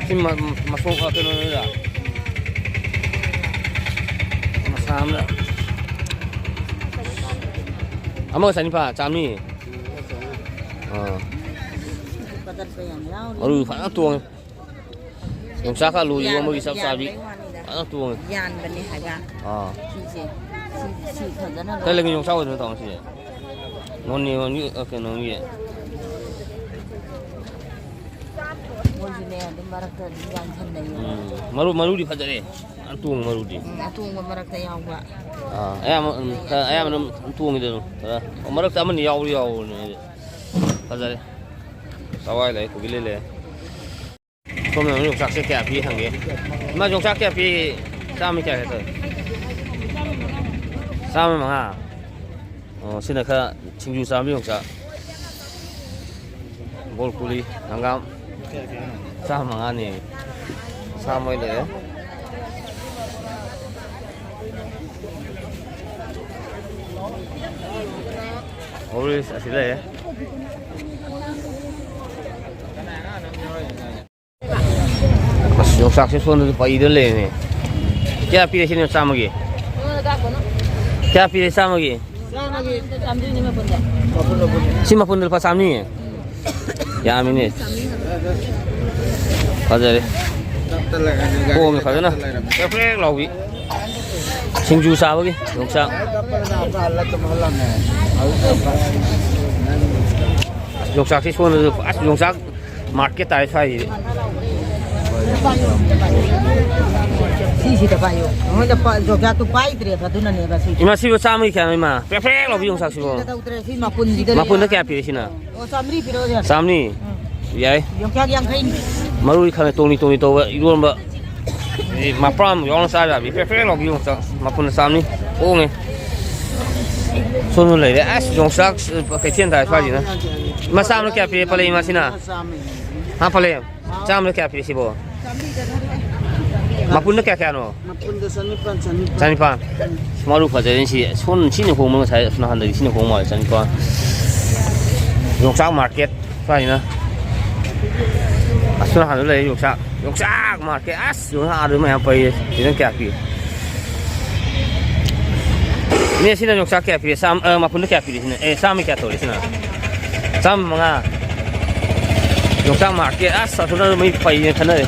ꯁꯤ ꯃ-, ꯃꯁꯣꯡ, ꯑ, ꯀꯩꯅꯣꯅꯤꯗ꯫ ꯃꯁꯥ ꯑꯃꯅ꯫ ꯑꯃꯒ ꯆꯅꯤꯄꯥ, ꯆꯥꯝꯃꯔꯤ꯫ ꯑꯥ꯫ ꯃꯔꯨ ꯐꯖꯅ ꯇꯣꯡꯉꯦ꯫ ꯌꯣꯡꯆꯥꯛꯀ ꯑꯂꯨ ꯏꯔꯣꯝꯕꯒꯤ ꯆꯞ ꯆꯥꯕꯤ꯫ ꯌꯥꯟꯕꯩ ꯋꯥꯅꯤꯗ꯫ ꯐꯖꯅ ꯇꯣꯡꯉꯦ꯫ ꯌꯥꯟꯕꯅꯦ ꯍꯥꯏꯕ꯫ ꯑꯥ꯫ ꯁꯤꯁꯦ꯫ ꯁꯤ, ꯁꯤ ꯐꯖꯅ ꯀꯩ ꯂꯩꯒꯦ ꯌꯣꯡꯆꯥꯛ ꯑꯣꯏꯗꯣꯏꯅꯣ ꯇꯧꯔ ꯁꯤꯁꯦ? ꯅꯣꯅꯦ ꯂꯣꯟꯒꯤ, ꯑ, ꯀꯩꯅꯣꯒꯤ꯫ ꯃꯣꯏꯁꯨꯅꯦ ꯑꯗꯨꯝ ꯃꯔꯛꯇ ꯑꯗꯨꯝ ꯌꯥꯟꯁꯟꯅꯩꯌꯦꯕ꯫ ꯎꯝ꯫ ꯃꯔꯨ, ꯃꯔꯨꯗꯤ ꯐꯖꯔꯦ꯫ ꯐꯖꯅ ꯇꯣꯡꯉꯦ ꯃꯔꯨꯗꯤ꯫ ꯎꯝ, ꯑꯇꯣꯡꯕ ꯃꯔꯛꯇ ꯌꯥꯎꯕ꯫ ꯑꯥ, ꯑꯌꯥꯝꯕ, ꯎꯝ, ꯈꯔ ꯑꯌꯥꯝꯕꯅ ꯑꯗꯨꯝ ꯇꯣꯡꯉꯤꯗ ꯑꯗꯨꯝ ꯈꯔ꯫ ꯑꯣ, ꯃꯔꯛꯇ ꯑꯃꯅꯤ ꯌꯥꯎꯕꯗꯤ ꯌꯥꯎꯕꯅꯦ ꯑꯩꯗꯤ꯫ ꯐꯖꯔꯦ꯫ ꯆꯋꯥꯏ ꯂꯩ, ꯀꯣꯕꯤ ꯂꯩ ꯂꯩ꯫ ꯁꯣꯝꯅ ꯑꯃꯨꯛ ꯌꯣꯡꯆꯥꯛꯁꯦ ꯀꯌꯥ ꯄꯤ ꯍꯪꯒꯦ꯫ ꯏꯃꯥ, ꯌꯣꯡꯆꯥꯛ ꯀꯌꯥ ꯄꯤ? ꯆꯥꯝꯃ ꯀꯌꯥ ꯀꯌꯥ ꯇꯧꯏ? ꯆꯥꯝꯃ ꯃꯉꯥ꯫ ꯑꯣ, ꯁꯤꯅ ꯈꯔ ꯁꯤꯡꯖꯨ ꯆꯥꯝꯕ ꯌꯣꯡꯆꯥꯛ꯫ ꯕꯣꯔꯀꯨꯂꯤ, ꯍꯪꯒꯥꯝ꯫ ꯆꯥꯝꯃ ꯃꯉꯥꯅꯦ꯫ ꯁꯥ ꯃꯣꯏ ꯂꯩꯔꯦ꯫ ꯑꯣꯔꯤꯁ ꯑꯁꯤ ꯂꯩꯔꯦ꯫ ꯑꯁ, ꯌꯣꯡꯆꯥꯛꯁꯦ ꯁꯣꯝꯗꯁꯨ ꯄꯩꯗ ꯂꯩꯔꯦꯅꯦ꯫ ꯀꯌꯥ ꯄꯤꯔꯦ ꯁꯤꯅ ꯆꯥꯝꯃꯒꯤ? ꯀꯌꯥ ꯄꯤꯔꯦ ꯆꯥꯝꯃꯒꯤ? ꯁꯤ ꯃꯄꯨꯟꯗ ꯂꯨꯄꯥ ꯆꯥꯝꯃꯔꯤ꯫ ꯌꯥꯝꯃꯤꯅꯦ꯫ ꯐꯖꯔꯦ꯫ ꯍꯣꯡꯉꯦ ꯐꯖꯅ꯫ ꯄ꯭ꯔꯦꯛ ꯄ꯭ꯔꯦꯛ ꯂꯥꯎꯕꯤ꯫ ꯁꯤꯡꯖꯨ ꯆꯥꯕꯒꯤ ꯌꯣꯡꯆꯥꯛ꯫ ꯌꯣꯡꯆꯥꯛꯁꯤ ꯁꯣꯝꯗꯁꯨ ꯑꯁ ꯌꯣꯡꯆꯥꯛ ꯃꯥꯔꯀꯦꯠ ꯇꯥꯔꯦ ꯁ꯭ꯋꯥꯏꯁꯤꯗꯤ꯫ ꯁꯤꯁꯤꯗ ꯄꯥꯏꯌꯨ꯫ ꯃꯣꯏꯅ ꯄ-, ꯌꯣꯡꯆꯥꯛꯇꯣ ꯄꯥꯏꯗ꯭ꯔꯦꯕ, ꯑꯗꯨꯅꯅꯦꯕ ꯁꯤ꯫ ꯏꯃꯥ, ꯁꯤꯕꯨ ꯆꯥꯝꯃꯒꯤ ꯀꯌꯥꯅꯣ, ꯏꯃꯥ? ꯄ꯭ꯔꯦꯛ ꯄ꯭ꯔꯦꯛ ꯂꯥꯎꯕꯤ ꯌꯣꯡꯆꯥꯛꯁꯤꯕꯨ꯫ ꯁꯤꯗ ꯇꯧꯗ꯭ꯔꯦ, ꯁꯤ ꯃꯄꯨꯟꯁꯤꯗ ꯃꯄꯨꯟꯗ ꯂꯩꯌꯦ꯫ ꯀꯌꯥ ꯄꯤꯔꯦ ꯁꯤꯅ? ꯑꯣ, ꯆꯥꯝꯃꯔꯤ ꯄꯤꯔꯛꯑꯣ, ꯌꯥꯔꯦ꯫ ꯆꯥꯝꯃꯔꯤ? ꯎꯝ꯫ ꯌꯥꯏ꯫ ꯌꯣꯡꯆꯥꯛ ꯌꯥꯡꯈꯩꯅꯤ꯫ ꯃꯔꯣꯏ ꯈꯔ ꯇꯣꯡꯅꯤ ꯇꯣꯡꯅꯤ ꯇꯧꯕ ꯏꯔꯣꯟꯕ꯫ ꯑꯗꯩ ꯃꯄ꯭ꯔꯥꯝ ꯌꯥꯎꯅ ꯆꯥ ꯌꯥꯕꯤ꯫ ꯄ꯭ꯔꯦꯛ ꯄ꯭ꯔꯦꯛ ꯂꯥꯎꯕꯤ ꯌꯣꯡꯆꯥꯛ꯫ ꯃꯄꯨꯟꯗ ꯆꯥꯝꯃꯔꯤ꯫ ꯍꯣꯡꯉꯦ꯫ ꯁꯣꯝꯗ ꯂꯩꯔꯦ꯫ ꯑꯁ, ꯌꯣꯡꯆꯥꯛ ꯀꯩꯊꯦꯜ ꯇꯥꯔꯦ ꯁ꯭ꯋꯥꯏꯁꯤꯅ꯫ ꯏꯃꯥ, ꯆꯥꯝꯃꯗ ꯀꯌꯥ ꯄꯤꯔꯦ ꯄꯂꯦꯝ ꯏꯃꯥ ꯁꯤꯅ? ꯍꯥ, ꯄꯂꯦꯝ? ꯆꯥꯝꯃꯗ ꯀꯌꯥ ꯄꯤꯔꯦ ꯁꯤꯕꯣ? ꯃꯄꯨꯟꯗ ꯀꯌꯥ ꯀꯌꯥꯅꯣ? ꯃꯄꯨꯟꯗ ꯆꯅꯤꯄꯥꯟ, ꯆꯅꯤꯄꯥꯟ꯫ ꯆꯅꯤꯄꯥꯟ꯫ ꯃꯔꯨ ꯐꯖꯔꯦꯅꯦ ꯁꯤ꯫ ꯁꯣꯝ ꯁꯤꯅ ꯍꯣꯡꯕ ꯉꯁꯥꯏ ꯑꯁꯣꯝ ꯅꯥꯀꯟꯗꯒꯤ ꯁꯤꯅ ꯍꯣꯡꯕ ꯃꯥꯜꯂꯦ, ꯆꯅꯤꯄꯥꯟ꯫ ꯌꯣꯡꯆꯥꯛ ꯃꯥꯔꯀꯦꯠ ꯁ꯭ꯋꯥꯏꯁꯤꯅ꯫ ꯑꯁꯣꯝ ꯅꯥꯀꯟꯗ ꯂꯩꯔꯦ ꯌꯣꯡꯆꯥꯛ꯫ ꯌꯣꯡꯆꯥꯛ ꯃꯥꯔꯀꯦꯠ꯫ ꯑꯁ, ꯌꯣꯡꯆꯥꯛ ꯑꯥꯗ ꯃꯌꯥꯝ ꯄꯩꯌꯦ꯫ ꯁꯤꯅ ꯀꯌꯥ ꯄꯤ? ꯏꯅꯦ, ꯁꯤꯅ ꯌꯣꯡꯆꯥꯛ ꯀꯌꯥ ꯄꯤꯔꯦ? ꯆꯥꯝ-, ꯑ, ꯃꯄꯨꯟꯗ ꯀꯌꯥ ꯄꯤꯔꯦ ꯁꯤꯅ? ꯑꯦ, ꯆꯥꯝꯃ ꯀꯌꯥ ꯇꯧꯔꯦ ꯁꯤꯅ? ꯆꯥꯝꯃ ꯃꯉꯥ꯫ ꯌꯣꯡꯆꯥꯛ ꯃꯥꯔꯀꯦꯠ꯫ ꯑꯁ, ꯑꯁꯣꯝꯗ ꯃꯩ ꯄꯩꯅ ꯈꯟꯅꯔꯦ꯫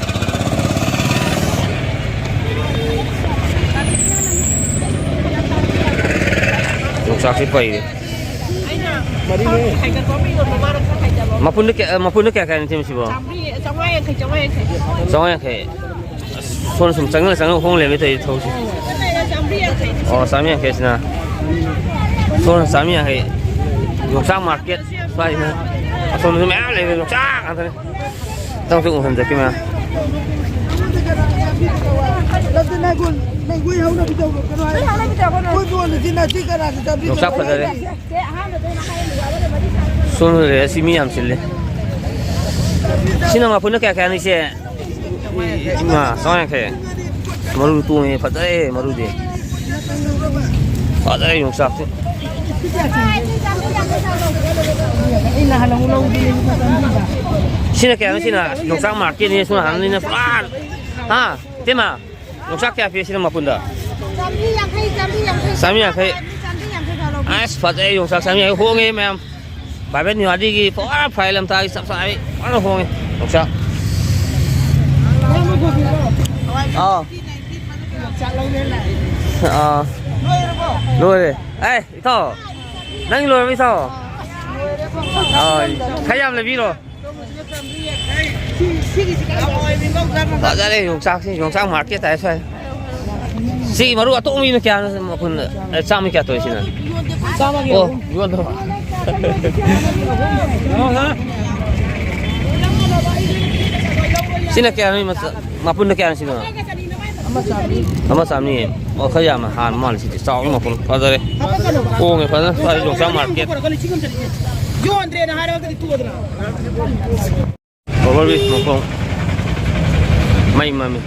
ꯌꯣꯡꯆꯥꯛꯁꯦ ꯄꯩꯔꯦ꯫ ꯃꯄꯨꯟꯗ ꯀꯌꯥ, ꯃꯄꯨꯟꯗ ꯀꯌꯥ ꯀꯌꯥꯅꯣ ꯁꯤꯕꯣ? ꯆꯥꯝꯃꯉꯥ ꯌꯥꯡꯈꯩ, ꯆꯥꯝꯃꯉꯥ ꯌꯥꯡꯈꯩ꯫ ꯆꯥꯝꯃꯉꯥ ꯌꯥꯡꯈꯩ꯫ ꯑꯁ, ꯁꯣꯝꯗ ꯁꯨꯝ ꯆꯪꯁꯤꯜꯂ ꯆꯪꯁꯤꯜꯂ ꯍꯣꯡ ꯂꯩꯔꯝꯃꯦ ꯇꯧꯔꯤꯁꯦ ꯊꯕꯛꯁꯦ꯫ ꯑꯣ, ꯆꯥꯝꯃꯔꯤ ꯌꯥꯡꯈꯩꯁꯤꯅ꯫ ꯁꯣꯝꯗ ꯆꯥꯝꯃꯔꯤ ꯌꯥꯡꯈꯩ꯫ ꯌꯣꯡꯆꯥꯛ ꯃꯥꯔꯀꯦꯠ ꯁ꯭ꯋꯥꯏꯁꯤꯅ꯫ ꯑꯁꯣꯝꯗꯁꯨ ꯃꯌꯥꯝ ꯂꯩꯔꯦ, ꯌꯣꯡꯆꯥꯛ ꯉꯥꯛꯇꯅꯦ꯫ ꯃꯊꯪꯁꯨ ꯎꯍꯟꯖꯔꯛꯀꯦ ꯃꯌꯥꯝ꯫ ꯌꯣꯡꯆꯥꯛ ꯐꯖꯔꯦ꯫ ꯁꯣꯝꯗ ꯂꯩꯔꯦ, ꯁꯤ ꯃꯤ ꯌꯥꯝ ꯆꯤꯜꯂꯦ꯫ ꯁꯤꯅ ꯃꯄꯨꯟꯗ ꯀꯌꯥ ꯀꯌꯥꯅꯣ ꯏꯆꯦ? ꯏꯃꯥ, ꯆꯥꯝꯃꯉꯥ ꯌꯥꯡꯈꯩ꯫ ꯃꯔꯨ ꯇꯣꯡꯉꯦ, ꯐꯖꯔꯦ ꯃꯔꯨꯗꯤ꯫ ꯐꯖꯔꯦ ꯌꯣꯡꯆꯥꯛꯁꯦ꯫ ꯁꯤꯅ ꯀꯌꯥꯅꯣ ꯁꯤꯅ? ꯌꯣꯡꯆꯥꯛ ꯃꯥꯔꯀꯦꯠꯅꯤ ꯁꯣꯝ ꯅꯥꯀꯟꯅꯤꯅ ꯄꯨꯔꯥ꯫ ꯍꯥ? ꯏꯇꯩꯃ, ꯌꯣꯡꯆꯥꯛ ꯀꯌꯥ ꯄꯤ ꯁꯤꯅ ꯃꯄꯨꯟꯗ? ꯆꯥꯝꯃꯔꯤ ꯌꯥꯡꯈꯩ, ꯆꯥꯝꯃꯔꯤ ꯌꯥꯡꯈꯩ꯫ ꯆꯥꯝꯃꯔꯤ ꯌꯥꯡꯈꯩ꯫ ꯆꯥꯝꯃꯔꯤ ꯌꯥꯡꯈꯩ ꯊꯥꯔꯛꯑꯣ꯫ ꯑꯁ, ꯐꯖꯩ ꯌꯣꯡꯆꯥꯛ ꯆꯥꯝꯃꯔꯤ ꯌꯥꯡꯈꯩ꯫ ꯍꯣꯡꯉꯦ ꯃꯌꯥꯝ꯫ ꯚꯥꯏꯕ꯭ꯔꯦꯠ ꯅꯤꯋꯥꯂꯤꯒꯤ ꯄꯨꯔꯥ ꯐꯥꯏꯜ ꯑꯃ ꯊꯥꯒꯤ ꯆꯞ ꯆꯥꯕꯤ ꯐꯖꯅ ꯍꯣꯡꯉꯦ ꯌꯣꯡꯆꯥꯛ꯫ ꯑꯥ꯫ ꯑꯥ꯫ ꯂꯣꯏꯔꯦ꯫ ꯑꯦ, ꯏꯇꯥꯎ꯫ ꯅꯪ ꯂꯣꯏꯔꯕ ꯏꯇꯥꯎ? ꯑꯥ, ꯈꯔ ꯌꯥꯝ ꯂꯩꯕꯤꯔꯣ꯫ ꯐꯖꯔꯦ ꯌꯣꯡꯆꯥꯛꯁꯤ, ꯌꯣꯡꯆꯥꯛ ꯃꯥꯔꯀꯦꯠ ꯇꯥꯏ ꯁ꯭ꯋꯥꯏ꯫ ꯁꯤꯒꯤ ꯃꯔꯨ ꯑꯇꯣꯡꯕꯤꯅ ꯀꯌꯥꯅꯣ ꯃꯄꯨꯟꯗ? ꯑꯦ, ꯆꯥꯝꯃ ꯀꯌꯥ ꯇꯧꯔꯤ ꯁꯤꯅ? ꯆꯥꯝꯃꯒꯤ ꯑꯣ, ꯑꯍꯨꯝ꯫ ꯌꯣꯟꯗ꯭ꯔꯣ? ꯁꯤꯅ ꯀꯌꯥꯅꯣ ꯃꯆꯥ? ꯃꯄꯨꯟꯗ ꯀꯌꯥꯅꯣ ꯁꯤꯅ? ꯑꯃ ꯆꯥꯝꯃꯔꯤ꯫ ꯑꯃ ꯆꯥꯝꯃꯔꯤ꯫ ꯑꯣ, ꯈꯔ ꯌꯥꯝꯅ ꯍꯥꯟꯕ ꯃꯥꯜꯂꯦ ꯁꯤꯗꯤ꯫ ꯆꯥꯎꯅ ꯃꯄꯨꯟ꯫ ꯐꯖꯔꯦ꯫ ꯍꯣꯡꯉꯦ ꯐꯖꯅ꯫ ꯁ꯭ꯋꯥꯏ ꯌꯣꯡꯆꯥꯛ ꯃꯥꯔꯀꯦꯠ꯫ ꯌꯣꯟꯗ꯭ꯔꯦꯅ ꯍꯥꯏꯔꯒꯗꯤ ꯇꯣꯛꯑꯗꯅ꯫ ꯑꯣꯚꯔ ꯕ꯭ꯔꯤꯖ ꯃꯈꯣꯡ ꯃꯩ ꯃꯝꯃꯤ꯫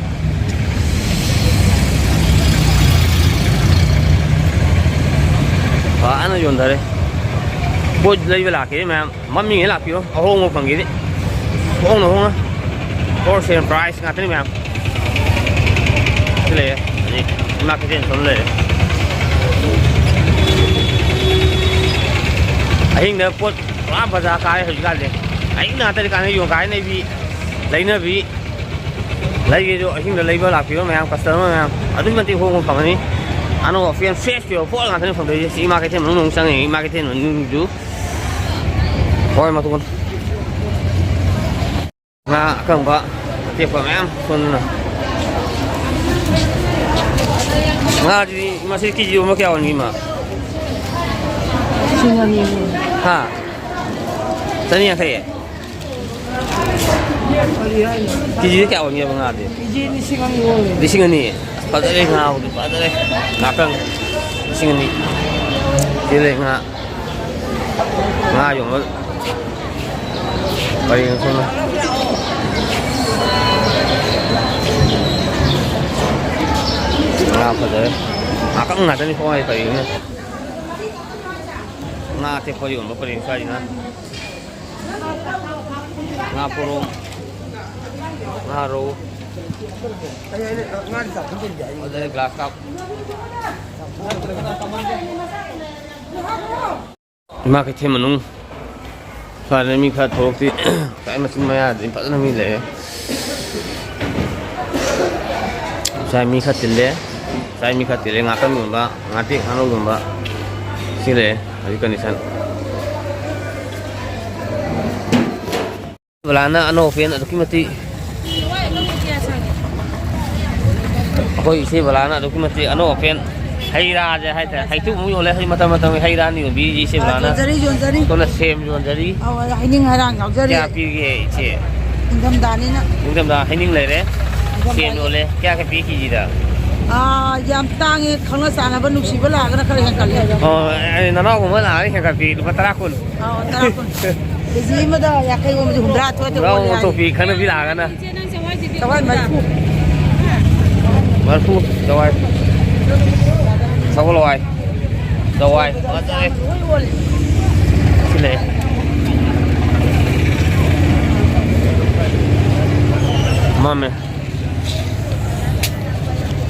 ꯐꯖꯅ ꯌꯣꯟꯊꯔꯦ꯫ ꯄꯣꯠ ꯂꯩꯕ ꯂꯥꯛꯈꯤꯕ ꯃꯌꯥꯝ ꯃꯝꯃꯤꯉꯩ ꯂꯥꯛꯄꯤꯔꯣ, ꯑꯍꯣꯡꯕ ꯐꯪꯈꯤꯅꯤ꯫ ꯍꯣꯡꯅ ꯍꯣꯡꯅ ꯍꯣꯜꯁꯦꯜ ꯄ꯭ꯔꯥꯏꯁ ꯉꯥꯛꯇꯅꯤ ꯃꯌꯥꯝ꯫ ꯁꯤ ꯂꯩꯔꯦ, ꯍꯧꯖꯤꯛ ꯏꯃꯥ ꯀꯩꯊꯦꯜ ꯁꯣꯝꯗ ꯂꯩꯔꯦ꯫ ꯑꯍꯤꯡꯗ ꯄꯣꯠ ꯄꯨꯔꯥ ꯕꯖꯥꯔ ꯀꯥꯔꯦ ꯍꯧꯖꯤꯛꯀꯥꯟꯁꯦ꯫ ꯑꯍꯤꯡꯗ ꯉꯥꯛꯇꯅꯤ ꯀꯥꯟꯅ ꯌꯣꯟ ꯀꯥꯏꯅ ꯂꯩꯕꯤ, ꯂꯩꯅꯕꯤ꯫ ꯂꯩꯒꯦꯁꯨ ꯑꯍꯤꯡꯗ ꯂꯩꯕ ꯂꯥꯛꯄꯤꯕ ꯃꯌꯥꯝ, ꯀꯁꯇꯃꯔ ꯃꯌꯥꯝ ꯑꯗꯨꯛꯀꯤ ꯃꯇꯤꯛ ꯍꯣꯡꯕ ꯐꯪꯒꯅꯤ꯫ ꯑꯅꯧꯕ ꯐ꯭ꯔꯦꯁ ꯐ꯭ꯔꯦꯁꯀꯤ ꯑꯣꯏꯕ ꯄꯣꯠ ꯉꯥꯛꯇꯅꯤ ꯐꯪꯗꯣꯏꯁꯦ꯫ ꯁꯤ ꯏꯃꯥ ꯀꯩꯊꯦꯜ ꯃꯅꯨꯡꯗ ꯑꯃꯨꯛ ꯆꯪꯉꯦ꯫ ꯏꯃꯥ ꯀꯩꯊꯦꯜ ꯃꯅꯨꯡꯗꯨ ꯍꯣꯏ ꯃꯇꯨꯡ ꯉꯥ ꯑꯀꯪꯕ ꯑꯇꯦꯛꯄ ꯃꯌꯥꯝ ꯁꯣꯝꯗꯅ꯫ ꯉꯥꯁꯤꯗꯤ ꯃꯁꯤ ꯀꯦ ꯖꯤ ꯑꯃ ꯀꯌꯥ ꯑꯣꯟꯈꯤ ꯏꯃꯥ? ꯂꯤꯁꯤꯡ ꯑꯅꯤ꯫ ꯍꯥ? ꯆꯅꯤ ꯌꯥꯡꯈꯩ? ꯀꯔꯤ ꯍꯥꯏꯅꯣ? ꯀꯦ ꯖꯤꯗ ꯀꯌꯥ ꯑꯣꯟꯒꯦꯕ ꯉꯥꯗꯤ? ꯀꯦ ꯖꯤ ꯂꯤꯁꯤꯡ ꯑꯅꯤ ꯑꯣꯜꯂꯦ꯫ ꯂꯤꯁꯤꯡ ꯑꯅꯤ? ꯐꯖꯔꯦ ꯉꯥꯕꯨꯗꯤ, ꯐꯖꯔꯦ꯫ ꯉꯥꯀꯪ ꯂꯤꯁꯤꯡ ꯑꯅꯤ꯫ ꯁꯤ ꯂꯩ ꯉꯥ꯫ ꯉꯥ ꯌꯣꯟꯕ ꯄꯔꯦꯡ ꯁꯣꯝꯗ꯫ ꯌꯥꯝ ꯐꯖꯔꯦ꯫ ꯉꯥꯀꯪ ꯉꯥꯛꯇꯅꯤ ꯈ꯭ꯋꯥꯏ ꯐꯔꯤꯁꯤꯅ꯫ ꯉꯥ ꯑꯇꯦꯛꯄ ꯌꯣꯟꯕ ꯄꯔꯦꯡ ꯁ꯭ꯋꯥꯏꯁꯤꯅ꯫ ꯉꯥ ꯄꯣꯔꯣꯝ, ꯉꯥ ꯔꯧ, ꯑꯗꯩ ꯒ꯭ꯂꯥꯁ ꯀꯥꯞ꯫ ꯏꯃꯥ ꯀꯩꯊꯦꯜ ꯃꯅꯨꯡ ꯁ꯭ꯋꯥꯏꯗ ꯃꯤ ꯈꯔ ꯊꯣꯛꯂꯛꯇꯦ꯫ ꯉꯁꯥꯏ ꯃꯆꯤꯟ ꯃꯌꯥꯗꯗꯤ ꯐꯖꯅ ꯃꯤ ꯂꯩꯔꯦ꯫ ꯉꯁꯥꯏ ꯃꯤ ꯈꯔ ꯇꯤꯜꯂꯦ꯫ ꯉꯁꯥꯏ ꯃꯤ ꯈꯔ ꯇꯤꯜꯂꯦ꯫ ꯉꯥꯀꯪ ꯌꯣꯟꯕ, ꯉꯥꯇꯦꯛ, ꯉꯥꯅꯧ ꯌꯣꯟꯕ ꯁꯤ ꯂꯩꯔꯦ ꯍꯧꯖꯤꯛ condition꯫ ꯕꯂꯥꯅ ꯑꯅꯧ ꯑꯄꯦꯟ ꯑꯗꯨꯛꯀꯤ ꯃꯇꯤꯛ, ꯑꯩꯈꯣꯏ ꯏꯆꯦ ꯕꯂꯥꯅ ꯑꯗꯨꯛꯀꯤ ꯃꯇꯤꯛ ꯑꯅꯧ ꯑꯄꯦꯟ ꯍꯩ ꯔꯥꯁꯦ ꯍꯥꯏꯇꯥꯔꯦ, ꯍꯩꯇꯨꯞ ꯑꯃꯨꯛ ꯌꯣꯜꯂꯦ, ꯍꯧꯖꯤꯛ ꯃꯇꯝ ꯃꯇꯝꯒꯤ ꯍꯩ ꯔꯥꯅ ꯌꯣꯟꯕꯤ ꯏꯆꯦ ꯕꯂꯥꯅ꯫ ꯌꯣꯟꯖꯔꯤ, ꯌꯣꯟꯖꯔꯤ꯫ ꯁꯣꯝꯗ ꯁꯦꯝ ꯌꯣꯟꯖꯔꯤ꯫ ꯑꯧ, ꯍꯩꯅꯤꯡ ꯍꯩꯔꯥꯡ ꯌꯥꯎꯖꯔꯤ꯫ ꯀꯌꯥ ꯄꯤꯔꯤꯒꯦ ꯏꯆꯦ? ꯅꯤꯡꯊꯝꯊꯥꯅꯤꯅ꯫ ꯅꯤꯡꯊꯝꯊꯥ ꯍꯩꯅꯤꯡ ꯂꯩꯔꯦ꯫ ꯅꯤꯡꯊꯝꯊꯥ꯫ ꯁꯦꯝ ꯌꯣꯜꯂꯦ꯫ ꯀꯌꯥ ꯀꯌꯥ ꯄꯤ ꯀꯦꯖꯤꯗ? ꯑꯥ, ꯌꯥꯝ ꯇꯥꯡꯉꯦ꯫ ꯈꯪꯅ ꯆꯥꯟꯅꯕ ꯅꯨꯡꯁꯤꯕ ꯂꯥꯛꯑꯒꯅ ꯈꯔ ꯍꯦꯟꯒꯠꯂꯦ꯫ ꯑꯣ, ꯑꯩ ꯅꯅꯥꯎꯒꯨꯝꯕ ꯂꯥꯛꯑꯗꯤ ꯍꯦꯟꯒꯠꯄꯤ, ꯂꯨꯄꯥ ꯇꯔꯥ ꯀꯨꯟ꯫ ꯑꯥꯎ, ꯇꯔꯥ ꯀꯨꯟ꯫ ꯀꯦꯖꯤ ꯑꯃꯗ ꯌꯥꯡꯈꯩ ꯑꯣꯟꯕꯁꯦ ꯍꯨꯝꯗ꯭ꯔꯥ ꯊꯣꯛꯑꯗꯤ ꯍꯨꯝꯗ꯭ꯔꯥ ꯑꯣꯜꯂꯦ ꯍꯥꯏ꯫ ꯇꯣꯄꯤ ꯈꯪꯅꯕꯤ ꯂꯥꯛꯑꯒꯅ꯫ ꯆꯋꯥꯏ ꯃꯔꯤꯐꯨ꯫ ꯃꯔꯤꯐꯨ, ꯆꯋꯥꯏ꯫ ꯁꯒꯣꯜ ꯍꯋꯥꯏ꯫ ꯆꯋꯥꯏ꯫ ꯐꯖꯔꯦ꯫ ꯂꯣꯏ ꯑꯣꯜꯂꯦ꯫ ꯁꯤ ꯂꯩ꯫ ꯃꯝꯃꯦ꯫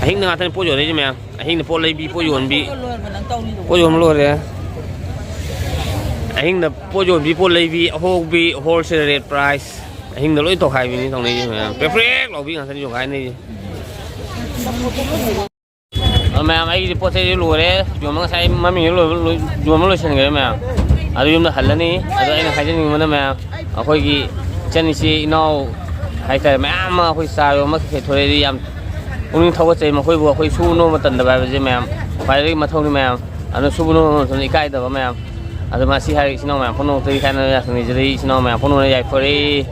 ꯑꯍꯤꯡꯗ ꯉꯥꯛꯇꯅꯤ ꯄꯣꯠ ꯌꯣꯜꯂꯛꯏꯁꯦ ꯃꯌꯥꯝ꯫ ꯑꯍꯤꯡꯗ ꯄꯣꯠ ꯂꯩꯕꯤ, ꯄꯣꯠ ꯌꯣꯟꯕꯤ꯫ ꯄꯣꯠ ꯌꯣꯟꯕ ꯂꯣꯏꯔꯦ꯫ ꯑꯍꯤꯡꯗ ꯄꯣꯠ ꯌꯣꯟꯕꯤ, ꯄꯣꯠ ꯂꯩꯕꯤ, ꯑꯍꯣꯡꯕꯤ, wholesale rate price꯫ ꯑꯍꯤꯡꯗ ꯂꯣꯏ ꯇꯧꯈꯥꯏꯕꯤꯅꯤ ꯇꯧꯅꯩꯁꯦ ꯃꯌꯥꯝ꯫ ꯄ꯭ꯔꯦꯛ ꯄ꯭ꯔꯦꯛ ꯂꯥꯎꯕꯤ ꯉꯥꯛꯇꯅꯤ ꯌꯣꯟꯈꯥꯏꯅꯩꯁꯦ꯫ ꯑꯗꯣ ꯃꯌꯥꯝ, ꯑꯩꯒꯤꯗꯤ ꯄꯣꯠ ꯆꯩꯁꯦ ꯂꯣꯏꯔꯦ꯫ ꯌꯣꯟꯕ ꯉꯁꯥꯏ ꯃꯃꯤꯡ ꯂꯣꯏꯕ, ꯂꯣꯏ-, ꯌꯣꯟꯕ ꯂꯣꯏꯁꯤꯟꯈ꯭ꯔꯦ ꯃꯌꯥꯝ꯫ ꯑꯗꯨ ꯌꯨꯝꯗ ꯍꯜꯂꯅꯤ꯫ ꯑꯗꯣ ꯑꯩꯅ ꯍꯥꯏꯖꯅꯤꯡꯕꯅ ꯃꯌꯥꯝ, ꯑꯩꯈꯣꯏꯒꯤ ꯏꯆꯟ ꯏꯆꯦ ꯏꯅꯥꯎ ꯍꯥꯏꯇꯥꯔꯦ, ꯃꯌꯥꯝ ꯑꯃ ꯑꯩꯈꯣꯏ ꯆꯥ ꯌꯣꯟꯕ ꯀꯩꯀꯩ ꯊꯣꯛꯂꯛꯏꯗꯤ ꯌꯥꯝ ꯄꯨꯛꯅꯤꯡ ꯊꯧꯒꯠꯆꯩ꯫ ꯃꯈꯣꯏꯕꯨ ꯑꯩꯈꯣꯏ ꯁꯨꯕ ꯅꯣꯝꯕ ꯇꯟꯗꯕ ꯍꯥꯏꯕꯁꯦ ꯃꯌꯥꯝ ꯈ꯭ꯋꯥꯏꯗꯒꯤ ꯃꯊꯧꯅꯤ ꯃꯌꯥꯝ꯫ ꯑꯗꯨꯅ ꯁꯨꯕ ꯅꯣꯝꯕ ꯃꯇꯝꯗ ꯏꯀꯥꯏꯗꯕ ꯃꯌꯥꯝ꯫ ꯑꯗꯨ ꯃꯁꯤ ꯍꯥꯏꯔꯒ ꯏꯆꯤꯟ ꯏꯅꯥꯎ ꯃꯌꯥꯝ ꯄꯨꯝꯅꯃꯛꯇꯒꯤ ꯀꯥꯏꯅ ꯌꯥꯊꯪ ꯅꯤꯖꯔꯤ꯫ ꯏꯆꯤꯟ ꯏꯅꯥꯎ ꯃꯌꯥꯝ ꯄꯨꯝꯅꯃꯛꯅ ꯌꯥꯏꯐꯔꯦ꯫